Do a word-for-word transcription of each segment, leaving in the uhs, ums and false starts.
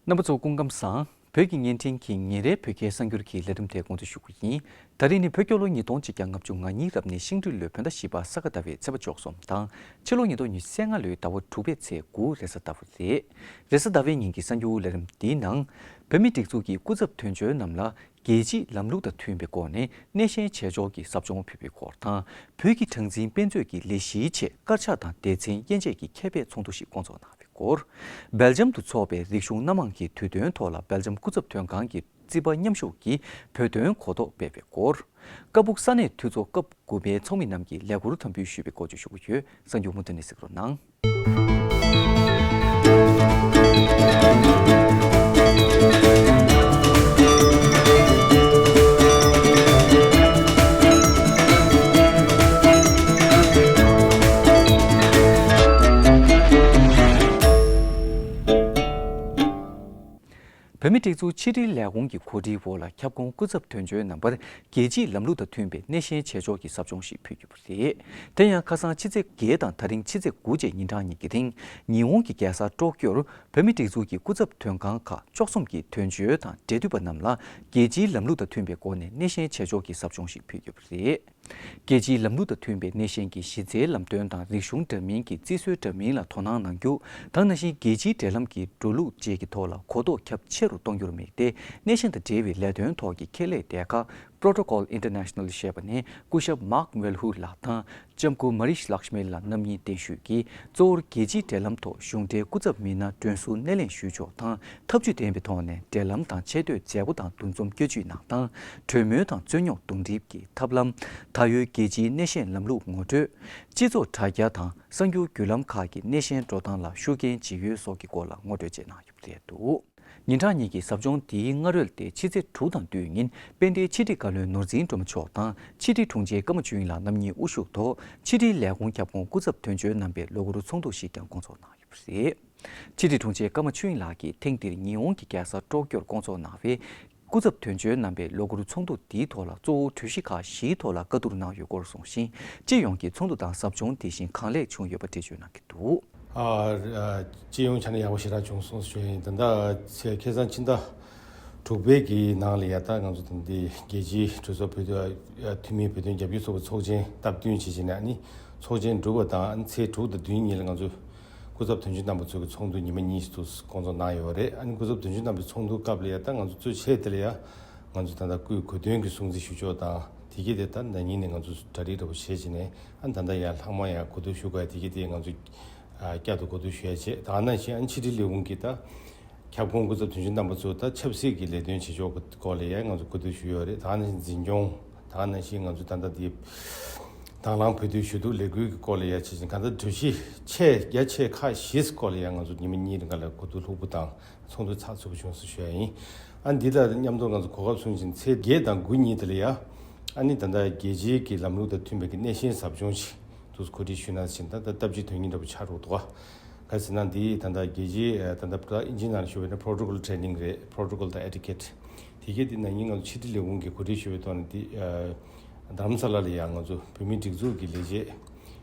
རྣམ་པ་ཚོ་སྐུ་ཁམས་བཟང་། བོད་ཀྱི་བརྙན་འཕྲིན་གྱི་ཉིན་རེའི་བོད་སྐད་གསར་འགྱུར་གྱི་ལས་རིམ་དེ་སྐོང་ཚོགས་ཞུ་གི་ཡིན། ད་རེས་ནི་བོད་རྒྱལ་ལོ་ཉིས་སྟོང་ཆིག་བརྒྱ་ལྔ་བཅུ་ང་གཉིས་རབ་གནས་ཤིང་སྦྲུལ་ལོའི་བོད་ཟླ་བཞི་པ་ས་ག་ཟླ་བའི་ཚེས་པ་བཅུ་གསུམ་དང་། ཕྱི་ལོ་ཉིས་སྟོང་ཉི་ཤུ་རྩ་ལྔ་ལོའི་ཟླ་བ་དྲུག་པའི་ཚེས་དགུ་རེས་གཟའ་ཟླ་བ་རེད། རེས་གཟའ་ཟླ་བའི་ཉིན་གྱི་གསར་འགྱུར་ལས་རིམ་འདིའི་ནང་། བོད་མིའི་སྒྲིག་འཛུགས་ཀྱི་སྐུ་ཚབ་དོན་གཅོད་རྣམས་ལ། རྒྱལ་སྤྱིའི་ལམ་ལུགས་དང་མཐུན་པའི་སྒོ་ནས་སྣེ་ཤན་བྱེད་ཕྱོགས་ཀྱི་ཟབ་སྦྱོང་ཕུལ་བའི་སྐོར་དང་། བོད་ཀྱི་གྲངས་འཛིན་དཔེ་མཛོད་ཀྱི་ལས་གཞིའི་ཆེད་དཀར་ཆག་དང་སྡེ་ཚན་དབྱེ་འབྱེད་ཀྱི་ཁྱད་པར་ཚོགས་འདུ་ཞིག་བསྐོང་ཚོགས་གནང་བའི་སྐོར། སྦེལ་ཇམ་དུ་འཚོགས་པའི་རིག་གཞུང་སྣ་མང་གི་དུས་སྟོན་ཐོག་ལ་སྦེལ་ཇམ་སྐུ་ཚབ་དོན་ཁང་གི་རྩིས་པ་མཉམ་ཞུགས་ཀྱིས་བོད་དོན་གོ་རྟོགས་སྤེལ་བའི་སྐོར། ཀ་སྦུག་ས་གནས་འཐུས་ཚོགས་སྐབས་དགུ་པའི་ཚོགས་མི་རྣམས་ཀྱིས་ལས་འཁུར་དམ་འབུལ་ཞུས་པའི་སྐོར་བཅས་ཞུ་གི་ཡོད། གསར་འགྱུར་མུ་མཐུད་ནས་གཟིགས་རོགས་གནང་། བོད་མིའི་སྒྲིག་འཛུགས་ཕྱི་དྲིལ་ལས་ཁུངས་ཀྱི་གོ་སྒྲིག་འོག་ལ་ཁྱབ་ཁོངས་སྐུ་ཚབ་དོན་གཅོད་རྣམ་པར་རྒྱལ་སྤྱིའི་ལམ་ལུགས་དང་མཐུན་པའི་སྣེ་ཤན་བྱེད་ཕྱོགས་ཀྱི་ཟབ་སྦྱོང་ཞིག་ཕུལ་ཡོད་པ་རེད། དེ་ཡང་ཁ་སང་ཕྱི་ཚེས་བརྒྱད་དང་ད་རིང་ཕྱི་ཚེས་དགུ་བཅས་ཉིན་གྲངས་གཉིས་ཀྱི་རིང་ཉི་ཧོང་གི་རྒྱལ་ས་ཀྲོ་ཀྱོར་བོད་མིའི་སྒྲིག་འཛུགས་ཀྱི་སྐུ་ཚབ་དོན་ཁང་ཁག་བཅུ་གསུམ་གྱི་དོན་གཅོད་དང་འབྲེལ་མཐུད་པ་རྣམས་ལ་རྒྱལ་སྤྱིའི་ལམ་ལུགས་དང་མཐུན་པའི་སྒོ་ནས་སྣེ་ཤན་བྱེད་ཕྱོགས་ཀྱི་ཟབ་སྦྱོང་ཞིག་ཕུལ་ཡོད་པ་རེད། རྒྱལ་སྤྱིའི་ལམ་ལུགས་དང་མཐུན་པའི་སྣེ་ཤན་གྱི་གཞི་རྩའི་ལམ་སྟོན་དང་རིག་གཞུང་འདྲ་མིན་གྱི་རྩིས་སྲོལ་འདྲ་མིན་ལ་དོ་སྣང་གནང་རྒྱུ་དང་། ནང་བཞིན་རྒྱལ་སྤྱིའི་འབྲེལ་ལམ་གྱི་འགྲོ་ལུགས་བཅས་ཀྱི་ཐོག་ལ་གོ་རྟོགས་ཁྱབ་ཆེ་རུ་གཏོང་རྒྱུར་དམིགས་ཏེ། སྣེ་ཤན་དང་འབྲེལ་བའི་ལས་དོན་ཐོག་གི་ཁེ་ལས་སྡེ་ཁག་Protocol International ཞེས་པ་ནས་སྐུ་ཞབས་Mark Mulhall ལགས་དང་ལྕམ་སྐུ་Marish Lakshmi ལགས་རྣམ་གཉིས་གདན་ཞུས་ཀྱིས། གཙོ་བོར་རྒྱལ་སྤྱིའི་འབྲེལ་ལམ་ཐོག་གཞུང་འབྲེལ་སྐུ་ཚབ་མི་སྣ་མགྲོན་ཟུར་སྣེ་ལེན་ཞུས་ཕྱོགས་དང་། ཐབས་ཇུས་ལྡན་པའི་ཐོག་ནས་འབྲེལ་ལམ་དང་ཆེ་བསྟོད་མཛད་སྒོ་དང་འདུ་འཛོམས་བཀོད་ཇུས་གནང་སྟངས། གྲོས་མོལ་དང་རྩོད་རྙོག་འདུམ་འགྲིག་གི་ཐབས་ལམ། ད་ཡོད་རྒྱལ་སྤྱིའི་སྣེ་ཤན་ལམ་ལུགས་ངོ་སྤྲོད། སྤྱི་ཚོགས་དྲ་རྒྱ་དང་གསར་འགྱུར་བརྒྱུད་ལམ་ཁག་གི་སྣེ་ཤན་འགྲོ་སྟངས་ལ་ཤུགས་རྐྱེན་ཇི་ཡོད་སོགས་ཀྱི་སྐོར་ལ་ངོ་སྤྲོད་བཅས་གནང་ཡོད་པ་རེད་འདུག་ཉིན་གྲངས་གཉིས་ཀྱི་ཟབ་སྦྱོང་འདིའི་སྔ་རོལ་ཏེ་ཕྱི་ཚེས་དྲུག་དང་བདུན་ཉིན་དཔལ་ལྡན་ཕྱི་དྲིལ་བཀའ་བློན་ནོར་འཛིན་སྒྲོལ་མ་མཆོག་དང་ཕྱི་དྲིལ་དྲུང་ཆེ་ཀརྨ་ཆོས་དབྱིངས་ལགས་རྣམ་གཉིས་དབུ་བཞུགས་ཐོག་ཕྱི་དྲིལ་ལས་ཁུངས་ཁྱབ་ཁོངས་སྐུ་ཚབ་དོན་གཅོད་རྣམ་པའི་ལོ་འཁོར་ཚོགས་འདུ་ཞིག་ཀྱང་བསྐོང་ཚོགས་གནང་ཡོད་པ་རེད། ཕྱི་དྲིལ་དྲུང་ཆེ་ཀརྨ་ཆོས་དབྱིངས་ལགས་ཀྱིས་ཐེངས་འདིར་ཉི་ཧོང་གི་རྒྱལ་ས་ཀྲོ་ཀྱོར་བསྐོང་ཚོགས་གནང་བའི་སྐུ་ཚབ་དོན་གཅོད་རྣམ་པའི་ལོ་འཁོར་ཚོགས་འདུ་འདིའི་ཐོག་ལ་གཙོ་བོ་གྲོས་གཞི་ཁག་བཞིའི་ཐོག་ལ་བཀའ་བསྡུར་གནང་ཡོད་སྐོར་གསུངས་ཤིང་། སྤྱི་ཡོངས་ཀྱི་ཚོགས་འདུ་དང་ཟབ་སྦྱོང་དེ་བཞིན་གང་ལེགས་བྱུང་ཡོད་པ་འགྲེལ་བརྗོད་གནང་གི་འདུག་ཨ། ཨ། སྤྱི་ཡོངས་ཆ་ནས་ཡག་པོ་ཞེ་དྲག་བྱུང་སོང་ཞུ་ཡ་ཡིན། ད་ལྟ་ཁ་སང་ཕྱི་ཟླ་དྲུག་པའི་གི་ནང་ལ་ཡ་ད་ང་ཚོ་ད་འདི་རྒྱལ་སྤྱིའི་གྲོས་ཚོགས་བོད་དོན་འཐུས་མིའི་བོད་དོན་རྒྱབ་སྐྱོར་ཚོགས་པའི་ཚོགས་ཆེན་སྟབས་བསྟུན་བྱེད་བྱས་ནས་ཨ་ནི་ཚོགས་ཆེན་གྲུབ་པ་དང་ཨ་ནི་ཚེས་དྲུག་དང་བདུན་ཉིན་ལ་ང་ཚོ་སྐུ་ཚབ་དོན་གཅོད་རྣམ་པ་ཚོ་གི་ཚོགས་འདུ་ཉི་མ་གཉིས་ཤིག་ཚོགས་སྐོང་ཚོགས་གནང་ཡོད་རེད། ཨ་ནི་སྐུ་ཚབ་དོན་གཅོད་རྣམ་པའི་ཚོགས་འདུ་སྐབས་ལ་ཡ་ད་ང་ཚོ་གཙོ་ཆེ་དེ་ལ་ཡ་ང་ཚོ་ད་ལྟ་སྐུའི་གོ་སྟོན་གྱི་སྲུང་བརྩི་ཞུ་ཕྱོགས་དང་དེ་གས་དེ་ད་ན་ནིང་ནས་ང་ཚོ་གྲ་སྒྲིག་འདྲ་པོ་བྱས་བྱས་ནས་ཨ་ནི་ད་ལྟ་ཡ་ལྷག་མ་ཡ་གོ་བསྡུར་ཞུ་དགོས་ཡ་དེ་གས་དེ་ང་ཚོ་ཨ་བསྐྱར་དུ་གོ་བསྡུར་ཞུ་ཡ་བྱས། ད་ནང་བཞིན་ཨ་ནི་ཕྱི་དྲིལ་ལས་ཁུངས་ཀྱི་ད་ཁྱབ་ཁོངས་སྐུ་ཚབ་དོན་གཅོད་རྣམ་པ་ཚོ་ད་ཆབ་སྲིད་ཀྱི་ལས་དོན་བྱེད་ཕྱོགས་ཀྱི་སྐོར་ལ་ཡ་ང་ཚོ་གོ་བསྡུར་ཞུས་ཡོད་རེད། ད་ནང་བཞིན་འཛིན་སྐྱོང་། ད་ནང་བཞིན་ང་ཚོ་ད་ལྟ་འདི་དང་བླངས་བོད་དོན་ཞུ་གཏུག་ལས་འགུལ་གྱི་སྐོར་ལ་ཡ་བྱས་ཅིང་གང་ལྟར་གྲོས་གཞི་ཆེ་རྒྱ་ཆེ་ཁག་བཞིའི་སྐོར་ལ་ཡ་ང་ཚོ་ཉི་མ་གཉིས་རིང་ག་ལ་གོ་བསྡུར་ལྷུག་པོ་དང་ཚོགས་འདུ་ཚགས་ཚུད་པོ་བྱུང་སོང་ཞུ་ཡ་ཡིན། ཨ་འདི་དང་མཉམ་དུ་ང་ཚོ་གོ་སྐབས་བཟུང་ཅིང་ཚེས་བརྒྱད་དང་དགུ་ཉིན་དེ་ལ་ཡ་ཨ་ནི་ད་ལྟ་རྒྱལ་སྤྱིའི་གི་ལམ་ལུགས་དང་མཐུན་པའི་གི་སྣེ་ཤན་ཟབ་སྦྱོང་ཞིག་དུ་གོ་སྒྲིག་ཞུས་ན་ཟིན། ད་ལྟ་སྟབས་ཀྱིས་དོན་གཉེར་འདྲ་པོ་ཆགས་འགྲོ་འདུག་ག་ག་ཟེར་ན་འདི་ད་ལྟ་རྒྱལ་སྤྱིའི་ད་ལྟ་ཨིན་ཇིའི་ནང་ལ་ཞུ་བ་ཡིན་ན་protocol training རེད། protocol དང་etiquette དེ་གས་དེ་ན་ནིང་ང་ཚོ་ཕྱི་དྲིལ་ལས་ཁུངས་ཀྱིས་གོ་སྒྲིག་ཞུ་བའི་ཐོག་ནས་འདི་རྡ་རམ་ས་ལ་ལ་ཡང་ང་ཚོ་བོད་མིའི་སྒྲིག་འཛུགས་ཀྱི་ལས་བྱེད་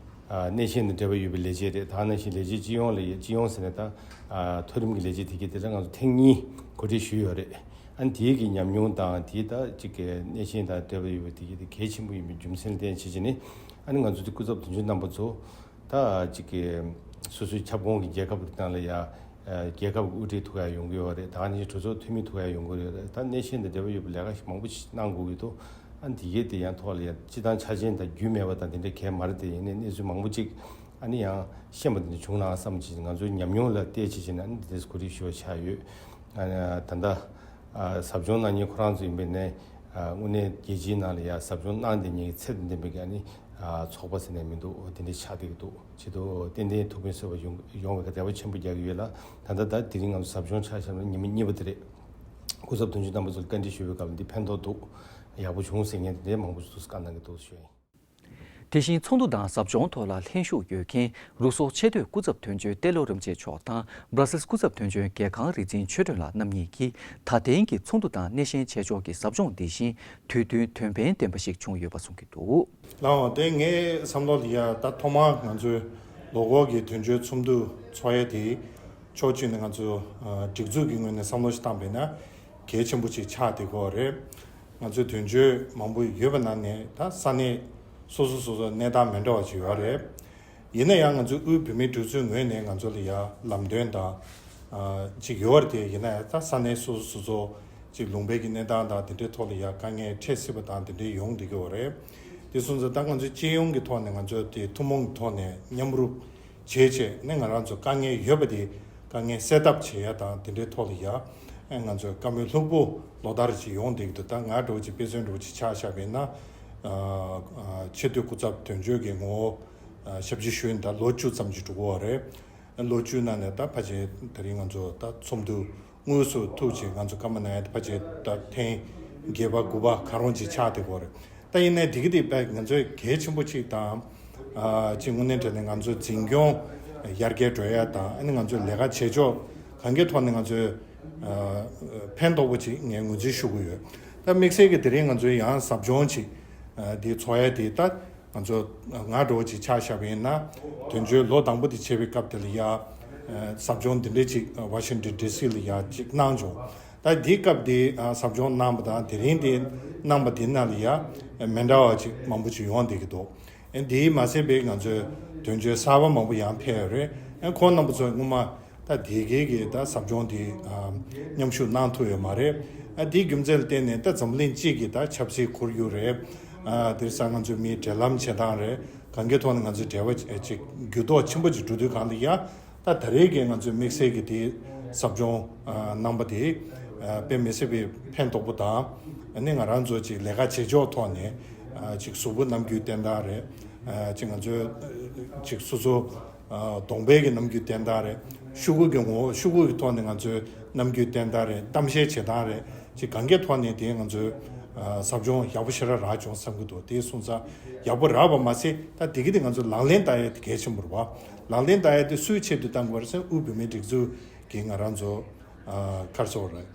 སྣེ་ཤན་དང་འབྲེལ་བ་ཡོད་པའི་ལས་བྱེད་རེད། ད་ནང་བཞིན་ལས་བྱེད་སྤྱི་ཡོངས་ལ་ཡ་སྤྱི་ཡོངས་ཟེར་ནས་ད་མཐོ་རིམ་གྱི་ལས་བྱེད་དེ་གས་དེ་ལ་ང་ཚོ་ཐེངས་གཉིས་གོ་སྒྲིག་ཞུས་ཡོད་རེད། ཨ་ནི་དེའི་གི་ཉམས་མྱོང་དང་དེའི་ད་ཅིག་གི་སྣེ་ཤན་དང་འབྲེལ་བ་ཡོད་པའི་དེ་གི་དེ་གལ་ཆེན་པོ་ཡིན་པའི་རྒྱུ་མཚན་ལ་བརྟེན་བྱས་བྱས་ནས་ཨ་ནི་ང་ཚོ་དེ་སྐུ་ཚབ་དོན་གཅོད་རྣམ་པ་ཚོ་ད་ཅིག་གི་སོ་སོའི་ཁྱབ་ཁོངས་ཀྱི་རྒྱལ་ཁབ་ཀྱི་ནང་ལ་ཡ་རྒྱལ་ཁབ་ཀྱི་དབུ་ཁྲིད་ཐུག་ཡ་ཡོང་གི་ཡོད་རེད། ད་ནི་གྲོས་ཚོགས་འཐུས་མི་ཐུག་ཡ་ཡོང་གི་ཡོད་རེད། ད་སྣེ་ཤན་དང་འབྲེལ་བ་ཡོད་པའི་ལས་ཀ་ཞིག་མང་པོ་ཞིག་གནང་དགོས་ཀྱི་འདུག་ཨ་ནི་དེ་གས་དེ་ཡང་ཐོག་ལ་ཡ་སྤྱི་བཏང་ཆ་རྐྱེན་དང་རྒྱུས་མེད་པ་དང་དེ་འདྲ་གས་མ་རེད་དེ། ཡིན་ནའི་གནས་ཚུལ་མང་པོ་ཅིག་ཨ་ནི་ཡང་ཤེས་པ་དེ་འདྲ་བྱུང་ན་བསམ་བྱས་ང་ཚོའི་ཉམས་མྱོང་ལ་བལྟས་བྱས་བྱས་ནས་ཨ་ནི་དེ་འདྲ་གོ་སྒྲིག་ཞུ་བ་ཆགས་ཡོད། ཨ་ནི་ད་ལྟ་ཨ་ཟབ་སྦྱོང་གནང་མཁན་ཁོ་རང་ཚོ་ཡིན་པས་ནས་ཨ་དངོས་གནས་རྒྱལ་སྤྱིའི་ནང་ལ་ཡ་ཟབ་སྦྱོང་གནང་བསྡད་མཁན་གྱི་ཚད་དང་ལྡན་པའི་གི་ཨ་ནི་ཨ་ཚོགས་པ་ཟེར་ནས་མི་འདུག་དེ་འདྲ་ཆགས་བསྡད་ཀྱི་འདུག་བྱེད་དུ་ཏན་ཏན་ཐུགས་ཕན་གསོས་པ་ཡོང་ཡོང་བའི་གི་རེ་བ་ཆེན་པོ་རྒྱག་གི་ཡོད་ལ། ད་ལྟ་ད་དེ་རིང་ང་ཚོ་ཟབ་སྦྱོང་ཆ་བཞག་ན་ཉི་མ་གཉིས་པ་དེ་རེད། སྐུ་ཚབ་དོན་གཅོད་རྣམ་པ་ཚོར་བཀའ་འདྲི་ཞུས་པའི་སྐབས་ལ་འདི་ཕན་ཐོགས་འདུག་ཡག་པོ་བྱུང་ཟེར་མཁན་དེ་འདྲའི་མང་པོ་ཞིག་འདུག་བཀའ་གནང་གི་འདུག་ཞུ་ཡིན། དེ་བཞིན་ཚོགས་འདུ་དང་ཟབ་སྦྱོང་ཐོག་ལ་ལྷན་ཞུགས་ཡོད་མཁན་རུ་སོག་ཆེས་མཐོའི་སྐུ་ཚབ་དོན་གཅོད་ཏེ་ལོ་རིན་པོ་ཆེ་མཆོག་དང་སྦྲ་སེལ་སྐུ་ཚབ་དོན་གཅོད་རྒྱལ་ཁང་རིག་འཛིན་ཆོས་སྒྲོན་ལགས་རྣམ་གཉིས་ཀྱིས་ད་ཐེངས་ཀྱི་ཚོགས་འདུ་དང་སྣེ་ཤན་བྱེད་ཕྱོགས་ཀྱི་ཟབ་སྦྱོང་འདི་བཞིན་དུས་མཐུན་དོན་ཕན་ལྡན་པ་ཞིག་བྱུང་ཡོད་པ་གསུང་གི་འདུག་ལགས་འོང་། དེ་ངའི་བསམ་བློ་ལ་ཡ་ད་ཐོག་མར་ང་ཚོའི་ལོ་འཁོར་གྱི་དོན་གཅོད་ཚོགས་འདུ་ཚོགས་ཡས་དེ་ ཕྱོགས་གཅིག་ནས་ང་ཚོ་ཨ་སྒྲིག་འཛུགས་ཀྱི་ངོས་ནས་བསམ་བློ་ཞིག་བཏང་པས་ན་གལ་ཆེན་པོ་ཅིག་ཆགས་བསྡད་ཀྱི་ཡོད་རེད། ང་ཚོའི་དོན་གཅོད་མང་པོ་ཡོད་པ་ནང་ནས་ད་ས་གནས་སོ་སོ་སོ་སོ་གནས་སྟངས་མི་འདྲ་བ་ཅིག་ཡོད་རེད། ཡིན་ན་ཡང་ང་ཚོའི་དབུས་བོད་མིའི་སྒྲིག་འཛུགས་ངོས་ནས་ང་ཚོ་ལ་ཡ་ལམ་སྟོན་དང་ཨ་ཅིག་ཡོད་རེད་དེ། ཡིན་ན་ཡང་ད་ས་གནས་སོ་སོ་སོ་སོ་ཅིག་ལུང་པའི་གི་གནས་སྟངས་དང་དེ་འདྲའི་ཐོག་ལ་ཡ་དཀའ་ངལ་འཕྲད་སྲིད་པ་དང་དེ་འདྲའི་ཡོང་བསྡད་ཀྱི་ཡོད་རེད། དེ་སོང་ཙང་ད་ང་ཚོའི་སྤྱི་ཡོངས་ཀྱི་ཐོག་ནས་ང་ཚོས་དེ་ཐུན་མོང་གི་ཐོག་ནས་མཉམ་རུབ་བྱས་བྱས་ནས་ང་རང་ཚོ་དཀའ་ངལ་ཡོད་པ་དེ་དཀའ་ངལ་སེལ་ཐབས་བྱེད་ཡ་དང་དེ་འདྲའི་ཐོག་ལ་ཡ་ང་ཚོས་བཀའ་མོལ་ལྷུག་པོ་ལོ་ལྟར་ཅིག་ཡོང་བསྡད་ཀྱི་འདུག་ད་ང་འདྲ་བོ་ཅིག་དཔེ་མཚོན་འདྲ་བོ་ཅིག་ཆ་བཞག་པ་ཡིན་ན། ཨ་ཨ་ཆེས་མཐོའི་སྐུ་ཚབ་དོན་གཅོད་ཀྱི་ངོ་བོ་ཨ་ཞབས་ཕྱི་ཞུས་ནས་ད་ལོ་བཅུ་ཙམ་ཅིག་འགྲོ་གི་ཡོད་རེད། ལོ་བཅུའི་ནང་ནས་ད་ཕལ་ཆེར་དེ་རིང་ང་ཚོ་ད་ཚོགས་འདུ་དངོས་སུ་ཐུག་ཅིག་ང་ཚོ་བཀའ་མོལ་གནང་ཡ་དེ་ཕལ་ཆེར་ད་ཐེངས་བརྒྱད་པ་དགུ་པ་གང་རུང་ཅིག་ཆགས་བསྡད་ཀྱི་ཡོད་རེད། ད་ཡིན་ནའི་འདི་གི་དེ་དཔེ་ང་ཚོའི་གལ་ཆེན་པོ་ཅིག་དང་། ཨ་ཅིག་དངོས་གནས་དྲང་གནས་ང་ཚོའི་འཛིན་སྐྱོང་ཡར་རྒྱས་འགྲོ་ཡ་དང་ཨ་ནི་ང་ཚོའི་ལས་ཀ་བྱེད་ཕྱོགས་གང་གའི་ཐོག་ནས་ང་ཚོའི་ཨ་ཕན་ཐོགས་པོ་ཅིག་ངས་ངོས་འཛིན་ཞུ་གི་ཡོད། ད་དམིགས་བསལ་གྱི་དེ་རིང་ང་ཚོའི་ཡང་ཟབ་སྦྱོང་ཅིག་ཨ་འདི་ཚོགས་ཡ་དེ་ད་ང་ཚོ་ང་འདྲ་བོ་ཅིག་ཆ་བཞག་པ་ཡིན་ན་དོན་གཅོད་ལོ་དང་པོ་དེ་བྱེད་པའི་སྐབས་དེ་ལ་ཡ་ཨ་ཟབ་སྦྱོང་འདི་འདྲ་ཅིག་ཝ་ཤིང་ཏོན་ཌི་སི་ལ་ཡ་ཅིག་གནང་བྱུང་། ད་འདིའི་སྐབས་དེ་ཨ་ཟབ་སྦྱོང་གནང་པ་དང་དེ་རིང་དེ་གནང་པ་དེ་ནང་ལ་ཡ་མི་འདྲ་བ་ཅིག་མང་པོ་ཅིག་ཡོང་བསྡད་ཀྱི་འདུག་ཨ་དེའི་མ་ཟད་པའི་ང་ཚོའི་དོན་གཅོད་གསར་པ་མང་པོ་ཡང་ཕེབས་ཡོད་རེད། ཨ་ཁོང་རྣམ་པ་ཚོ་སྔོན་མ་ད་དེ་གའི་གི་ད་ཟབ་སྦྱོང་དེ་ཨ་མཉམ་ཞུགས་གནང་ཐུབ་ཡོད་མ་རེད། ཨ་དེའི་རྒྱུ་མཚན་ལ་བརྟེན་ནས་ད་འཛམ་གླིང་སྤྱི་གི་ད་ཆབ་སྲིད་ཁོར་ཡུག་རེད། ཨ་དེར་ས་ང་ཚོའི་མིའི་འབྲེལ་ལམ་བྱེད་སྟངས་རེད། གང་གའི་ཐོག་ནས་ང་ཚོའི་འབྲེལ་བ་ཅིག་འགྱུར་ལྡོག་ཆེན་པོ་ཅིག་འགྲོ་དུས་གང་ལ་ཡ། ད་ད་རེས་ཀྱི་ང་ཚོའི་དམིགས་བསལ་གྱི་དེ་ཟབ་སྦྱོང་ཨ་གནང་པ་དེ་ཨ་དཔེ་མི་སྲིད་པའི་ཕན་ཐོགས་པོ་དང་། ཨ་ནི་ང་རང་ཚོ་ཅིག་ལས་ཀ་བྱེད་ཕྱོགས་ཐོག་ནས་ཨ་ཅིག་གཟུགས་པོ་རྣམ་འགྱུར་བསྟན་སྟངས་རེད། ཨ་ཅིག་ང་ཚོའི་ཅིག་སོ་སོ་ཨ་གདོང་པའི་གི་རྣམ་འགྱུར་བསྟན་སྟངས་རེད། ཤོག་གུ་གི་ངོ་བོ་ཤོག་གུ་གི་ཐོག་ནས་ང་ཚོའི་རྣམ་འགྱུར་བསྟན་སྟངས་རེད། གཏམ་བཤད་བྱེད་སྟངས་རེད། ཅིག་གང་གའི་ཐོག་ནས་དེ་ང་ཚོའི་ཨ་ཟབ་སྦྱོང་ཡག་པོ་ཞེ་དྲག་རག་བྱུང་བསམ་གྱི་འདུག་དེ་སོང་ཙང་ཡག་པོ་རག་པ་མ་ཟད་ད་དེ་གི་དེ་ང་ཚོ་ལག་ལེན་བསྟར་ཡ་དེ་གལ་ཆེན་པོ་རེད་བ། ལག་ལེན་བསྟར་ཡ་དེ་སུའི་ཆེད་དུ་བཏང་དགོས་རེད་ཟེར་དབུས་བོད་མིའི་སྒྲིག་འཛུགས་ཀྱི་ང་རང་ཚོ་ཨ་ག་རེ་ཟེར་དགོས་རེད།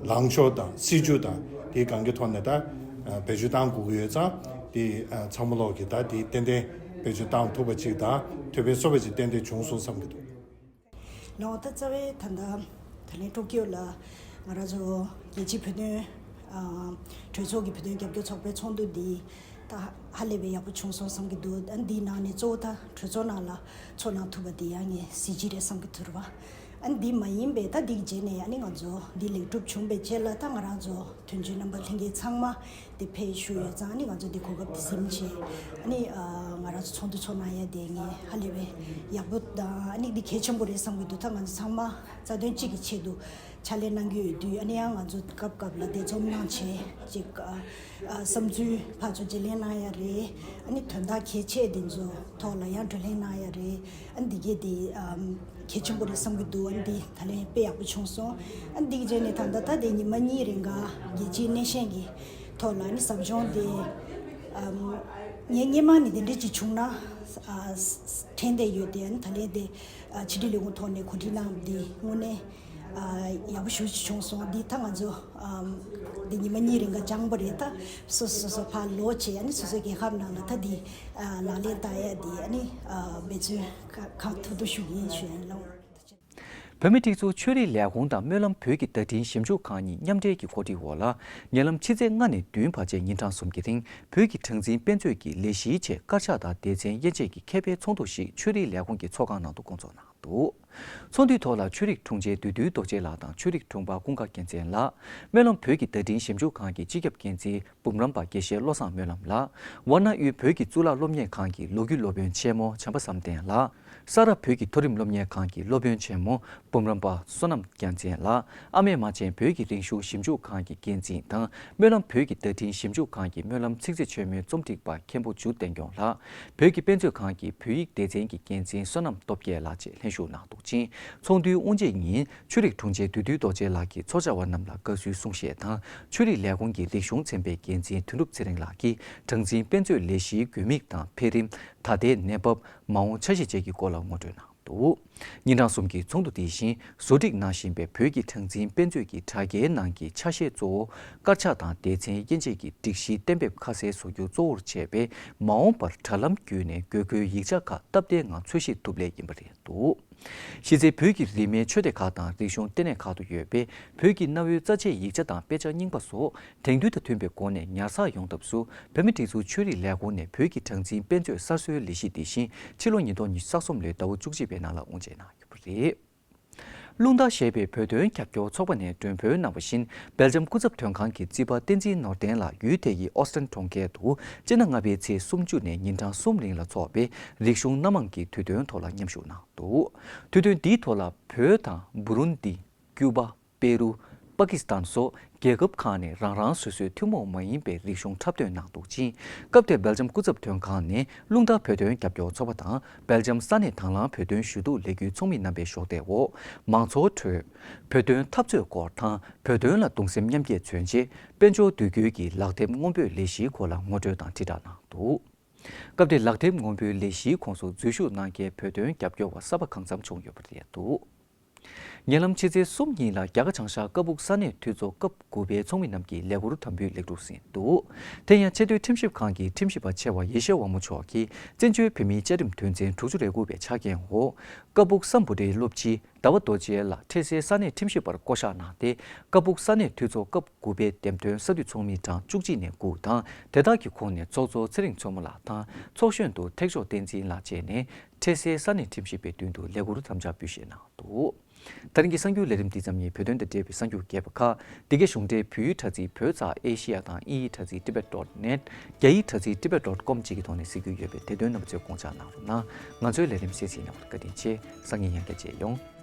ལངས་ཕྱོགས་དང་སྲིད་ཇུས་དང་དེ་གང་གི་ཐོག་ནས་ད་ཨ་བེད་སྤྱོད་བཏང་དགོས་ཀྱི་ཡོད་ཙང་དེ་ཨ་ཚང་མ་ལོག་གི་ད་དེ་ཏན་ཏན་བེད་སྤྱོད་བཏང་ཐུབ་པ་ཅིག་དང་ཐོབ་པའི་བཟོ་འདྲ་ཅིག་ཏན་ཏན་བྱུང་སོང་བསམ་གྱི་འདུག་ལགས། ད་རྩ་བའི་ད་ལྟ་ད་ལན་ཊོ་ཀིའོ་ལ་ང་རང་ཚོ་རྒྱལ་སྤྱིའི་བོད་དོན་ཨ་གྲོས་ཚོགས་ཀྱི་བོད་དོན་རྒྱབ་སྐྱོར་ཚོགས་པའི་ཚོགས་འདུ་འདི་ད་ཧ་ལས་པའི་ཡག་པོ་བྱུང་སོང་བསམ་གྱི་འདུག་ཨ་འདིའི་ནང་ནས་གཙོ་བོ་ད་གྲོས་ཚོགས་ནང་ལ་ཚོགས་གནང་ཐུབ་པ་འདི་ཡང་ངས་གཟི་བརྗིད་རེད་བསམ་གྱི་འདུག་རེད་བ། ཨ་འདི་མ་ཡིན་པའི་ད་འདི་གི་རྗེས་ནས་ཨ་ནི་ང་ཚོ་འདི་ལེགས་གྲུབ་བྱུང་བའི་རྗེས་ལ་ད་ང་རང་ཚོ་དོན་གཅོད་རྣམ་པ་ལྷན་རྒྱས་ཚང་མ་དེ་ཕེབས་བཞུགས་ཡོད་ཙང་ཨ་ནི་ང་ཚོ་འདི་གོ་སྐབས་དེ་ཟིན་བྱས་ཨ་ནི་ཨ་ང་རང་ཚོ་ཚོགས་འདུ་ཚོགས་གནང་ཡ་དེ་ངས་ཧ་ལས་པའི་ཡག་པོ་དང་ཨ་ནི་འདི་གལ་ཆེན་པོ་རེད་བསམ་གྱི་འདུག་ད་ང་ཚོ་ཚང་མ་རྩ་དོན་གཅིག་གི་ཆེད་དུ་ཕྱག་ལས་གནང་གི་ཡོད་དུས་ཨ་ནི་ཡང་ང་ཚོ་སྐབས་སྐབས་ལ་དེ་འཛོམས་གནང་བྱས་ཅིག་ཨ་ཨ་བསམ་ཚུལ་ཕར་ཚུར་བརྗེ་ལེན་གནང་ཡ་རེད། ཨ་ནི་དོན་དག་གལ་ཆེ་དེ་ཚོ་ཐོག་ལ་ཡང་བགྲོ་གླེང་གནང་ཡ་རེད། ཨ་འདི་གས་དེ་ཨམ་གལ་ཆེན་པོ་རེད་བསམ་གྱི་འདུག་ཨ་འདི་ད་ལན་དཔེ་ཡག་པོ་བྱུང་སོང་། ཨ་འདི་གི་རྗེས་ནས་ད་ལྟ་ད་དེ་ཉི་མ་གཉིས་རིང་ག་རྒྱལ་སྤྱིའི་སྣེ་ཤན་གྱི་ཐོག་ལ་ཨ་ནི་ཟབ་སྦྱོང་དེ་ཨམ་ངས་སྔོན་མ་ནས་དེ་འདྲས་ཅིག་བྱུང་ན་ཨ་དྲན་བསྡད་ཡོད་དེ། ཨ་ནི་ད་ལན་དེ་ཨ་ཕྱི་དྲིལ་ལས་ཁུངས་ཐོག་ནས་གོ་སྒྲིག་གནང་བ་འདི་དངོས་གནས་ཨ་ཡག་པོ་ཞེ་པོ་ཅིག་བྱུང་སོང་། འདི་ད་ང་ཚོ་ཨམ་འདི་ཉི་མ་གཉིས་རིང་ག་སྦྱངས་པ་རེད། ད་སོ་སོ་སོ་སོ་ཕར་ལོག་བྱས་ཨ་ནི་སོ་སོའི་རྒྱལ་ཁབ་ནང་ལ་ད་འདི་ཨ་ལག་ལེན་བསྟར་ཡ་འདི་ཨ་ནི་ཨ་འབད་བརྩོན་ག་གང་ཐུབ་ཐུབ་ཞུ་གི་ཡིན་ཞུ་ཡ་ཡིན་ལགས། བོད་མིའི་སྒྲིག་འཛུགས་ཆོས་རིག་ལས་ཁུངས་དང་སྨོན་ལམ་བོད་ཀྱི་བརྡ་འཕྲིན་ཞིབ་འཇུག་ཁང་གཉིས་མཉམ་འབྲེལ་གྱི་གོ་སྒྲིག་འོག་ལ། ཉེ་ལམ་ཕྱི་ཚེས་ལྔ་ནས་བདུན་བར་བཅས་ཉིན་གྲངས་གསུམ་གྱི་རིང་བོད་ཀྱི་གྲངས་འཛིན་དཔེ་མཛོད་ཀྱི་ལས་གཞིའི་ཆེད་དཀར་ཆག་དང་སྡེ་ཚན་དབྱེ་འབྱེད་ཀྱི་མཁས་པའི་ཚོགས་འདུ་ཞིག་ཆོས་རིག་ལས་ཁུངས་ཀྱི་ཚོགས་ཁང་ནང་དུ་བསྐོང་ཚོགས་གནང་འདུག་ཚོགས་འདུའི་ཐོག་ལ་ཆོས་རིག་དྲུང་ཆེ་བདུད་འདུལ་རྡོ་རྗེ་ལགས་དང་ཆོས་རིག་དྲུང་འཕར་ཀུན་དགའ་རྒྱལ་མཚན་ལགས། སྨོན་ལམ་བོད་ཀྱི་བརྡ་འཕྲིན་ཞིབ་འཇུག་ཁང་གི་སྤྱི་ཁྱབ་འགན་འཛིན་འབུམ་རམས་པ་དགེ་བཤེས་བློ་བཟང་སྨོན་ལམ་ལགས། ཝཱ་ཎ་དབུས་བོད་ཀྱི་གཙུག་ལག་སློབ་གཉེར་ཁང་གི་ལོ་རྒྱུས་སློབ་དཔོན་ཆེན་མོ་བྱམས་པ་བསམ་གཏན་ལགས། ས་རཱ་བོད་ཀྱི་མཐོ་རིམ་སློབ་གཉེར་ཁང་གི་སློབ་དཔོན་ཆེན་མོ་འབུམ་རམས་པ་བསོད་ནམས་རྒྱལ་མཚན་ལགས། ཨ་མེས་རྨ་ཆེན་བོད་ཀྱི་རིག་གཞུང་ཞིབ་འཇུག་ཁང་གི་འགན་འཛིན་དང་། སྨོན་ལམ་བོད་ཀྱི་བརྡ་འཕྲིན་ཞིབ་འཇུག་ཁང་གི་སྨོན་ལམ་ཚིག་མཛོད་ཆེན་མོའི་རྩོམ་སྒྲིག་པ་མཁན་པོ་འཇུ་བསྟན་སྐྱོང་ལགས། བོད་ཀྱི་དཔེ་མཛོད་ཁང་གི་བོད་ཡིག་སྡེ་ཚན་གྱི་འགན་འཛིན་བསོད་ནམས་སྟོབས་རྒྱལ་ལགས་བཅས་ལྷན་ཞུགས་གནང་འདུག་ཅིང་། ཚོགས་འདུའི་དབུ་འབྱེད་ཉིན་ཆོས་རིག་དྲུང་ཆེ་བདུད་འདུལ་རྡོ་རྗེ་ལགས་ཀྱིས་ཚོགས་བཅར་བ་རྣམས་ལ་དགའ་བསུའི་གསུང་བཤད་དང་། ཆོས་རིག་ལས་ཁུངས་ཀྱི་རིག་གཞུང་ཚན་པའི་འགན་འཛིན་དོན་གྲུབ་ཚེ་རིང་ལགས་ཀྱིས་གྲངས་འཛིན་དཔེ་མཛོད་ལས་གཞིའི་དགོས་དམིགས་དང་འཕེལ་རིམ། ད་ལྟའི་གནས་བབ། མ་འོངས་འཆར་གཞི་བཅས་ཀྱི་སྐོར་ལ་ངོ་སྤྲོད་གནང་འདུག་ཉིན་གྲངས་གསུམ་གྱི་ཚོགས་འདུ་དེ་བཞིན་བཟོ་སྒྲིག་གནང་བཞིན་པའི་བོད་ཀྱི་གྲངས་འཛིན་དཔེ་མཛོད་ཀྱི་དྲ་རྒྱའི་ནང་གི་ཆ་ཤས་གཙོ་བོ་དཀར་ཆག་དང་སྡེ་ཚན་དབྱེ་འབྱེད་ཀྱི་སྒྲིག་གཞིའི་གཏན་འབེབས་ཁ་གསལ་བཟོ་རྒྱུ་གཙོ་བོར་བྱས་པའི་མ་འོངས་པར་དྲ་ལམ་བརྒྱུད་ནས་དགོས་མཁོའི་ཡིག་ཆ་ཁག་སྟབས་བདེའི་ངང་འཚོལ་ཞིབ་ཐུབ་ལེ་ཡིན་པ་རེད་འདུག་གཞི་རྩའི་བོད་ཀྱི་རིས་མེད་ཆོས་སྡེ་ཁག་དང་རིག་གཞུང་ལྟེ་གནས་ཁག་ཏུ་ཡོད་པའི་བོད་ཀྱི་གནའ་བོའི་རྩ་ཆེའི་ཡིག་ཆ་དང་དཔེ་ཆ་རྙིང་པ་སོགས་དེང་དུས་དང་མཐུན་པའི་སྒོ་ནས་ཉར་ཚགས་ཡོང་ཐབས་སུ་བོད་མིའི་སྒྲིག་འཛུགས་ཆོས་རིག་ལས་ཁུངས་ནས་བོད་ཀྱི་གྲངས་འཛིན་དཔེ་མཛོད་གསར་བཟོའི་ལས་གཞི་འདི་བཞིན་ཕྱི་ལོ་ཉིས་སྟོང་ཉི་ཤུ་རྩ་གསུམ་ལོའི་ཟླ་བ་བཅུ་གཅིག་པའི་ནང་ལ་དབུ་འབྱེད་གནང་ཡོད་པ་རེད། རླུང་རྟ་ཞེས་པའི་བོད་དོན་རྒྱབ་སྐྱོར་ཚོགས་པ་ནས་མགྲོན་འབོད་གནང་བ་བཞིན་སྦེལ་ཇམ་སྐུ་ཚབ་དོན་ཁང་གི་རྩིས་པ་བསྟན་འཛིན་ནོར་ལྡན་ལགས་ཡུལ་དེ་ཡི་ཨོ་སི་ཊན་གྲོང་ཁྱེར་དུ་སྤྱི་ཟླ་ལྔ་པའི་ཚེས་སུམ་ཅུ་ནས་ཉིན་གྲངས་གསུམ་རིང་ལ་འཚོགས་པའི་རིག་གཞུང་སྣ་མང་གི་དུས་སྟོན་ཐོག་ལ་མཉམ་ཞུགས་གནང་འདུག་དུས་སྟོན་འདིའི་ཐོག་ལ་བོད་དང་འབུ་རུན་དི། ཀྱུ་པ། པེ་རུ། པ་ཀི་སི་ཐན་སོགས་རྒྱལ་ཁབ་ཁག་ནས་རང་རང་སོ་སོའི་ཐུན་མོང་མ་ཡིན་པའི་རིག་གཞུང་འཁྲབ་སྟོན་གནང་འདུག་ཅིང་། སྐབས་དེར་སྦེལ་ཇམ་སྐུ་ཚབ་དོན་ཁང་ནས་རླུང་རྟ་བོད་དོན་རྒྱབ་སྐྱོར་ཚོགས་པ་དང་སྦེལ་ཇམ་ས་གནས་དང་བླངས་བོད་དོན་ཞུ་གཏུག་ལས་འགུལ་ཚོགས་མི་རྣམ་པའི་གཞོགས་འདེགས་འོག་མང་ཚོགས་ཁྲོད་བོད་དོན་འཐབ་རྩོད་སྐོར་དང་བོད་དོན་ལ་གདུང་སེམས་མཉམ་སྐྱེད་མཚོན་ཆེད་དཔལ་འབྱོར་འདུ་འགོད་ཀྱི་ལག་དེབ་སྔོན་འབོད་ལས་གཞིའི་སྐོར་ལ་ངོ་སྤྲོད་དང་དྲིལ་བསྒྲགས་གནང་འདུག་སྐབས་དེར་ལག་དེབ་སྔོན་འབོད་ལས་གཞིའི་ཁོངས་སུ་འཛུལ་ཞུགས་གནང་མཁན་བོད་དོན་རྒྱབ་སྐྱོར་བ་གསར་པ་གང་འཚམ་བྱུང་ཡོད་པ་རེད་འདུག་ཉེ་ལམ་ཕྱི་ཚེས་གསུམ་ཉིན་ལ་རྒྱ་གར་བྱང་ཤར་ཀ་སྦུག་ས་གནས་འཐུས་ཚོགས་སྐབས་དགུ་པའི་ཚོགས་མི་རྣམས་ཀྱིས་ལས་འཁུར་དམ་འབུལ་ལེགས་གྲུབ་ཟིན་འདུག་དེ་ཡང་ཆེས་མཐོའི་ཁྲིམས་ཞིབ་ཁང་གི་ཁྲིམས་ཞིབ་པ་ཆེ་བ་ཡེ་ཤེས་དབང་མོ་མཆོག་གིས་བཙན་བྱོལ་བོད་མིའི་བཅའ་ཁྲིམས་དོན་ཚན་དྲུག་ཅུ་རེ་དགུ་པའི་ཆ་རྐྱེན་འོག་ཀ་སྦུག་སམ་བྷོ་ཊའི་སློབ་སྤྱི་ཟླ་བ་རྡོ་རྗེ་ལགས་འཕྲལ་སེལ་ས་གནས་ཁྲིམས་ཞིབ་པར་བསྐོ་གཞག་གནང་སྟེ། ཀ་སྦུག་ས་གནས་འཐུས་ཚོགས་སྐབས་དགུ་པའི་འདེམས་ཐོན་ས་འཐུས་ཚོགས་མི་གྲངས་བཅུ་གཅིག་ནས་དགུ་དང་དེ་དག་གི་ཁོངས་ནས་ཚོགས་གཙོ་ཚེ་རིང་མཚོ་མོ་ལགས་དང་ཚོགས་གཞོན་དུ་ཐེག་མཆོག་བསྟན་འཛིན་ལགས་བཅས་ནས་འཕྲལ་སེལ་ས་གནས་ཁྲིམས་ཞིབ་པའི་མདུན་དུ་ལས་འཁུར་དམ་བཅའ་འབུལ་བཞེས་གནང་འདུག་དེ་རིང་གི་གསར་འགྱུར་ལས་རིམ་འདི་ཙམ་ཡིན། བོད་དོན་དང་འབྲེལ་བའི་གསར་འགྱུར་རྒྱས་པ་ཁག་འདི་གའི་གཞུང་འབྲེལ་བོད་ཡིག་དྲ་ཚིགས་བོད་ཙ་ཨེ་ཤི་ཡ་དང་དབྱིན་ཡིག་དྲ་ཚིགས་tibet dot net། རྒྱ་ཡིག་དྲ་ཚིགས་tibet dot com་བཅས་ཀྱི་ཐོག་ནས་གཟིགས་རྒྱུ་ཡོད་པས་དེ་དོན་རྣམ་པ་ཚོས་དགོངས་འཇགས་གནང་རོགས་གནང་། ང་ཚོའི་ལས་རིམ་གསན་གཟིགས་གནང་བར་བཀའ་དྲིན་ཆེ། སང་ཉིན་ཡང་བསྐྱར་མཇལ་ཡོང་།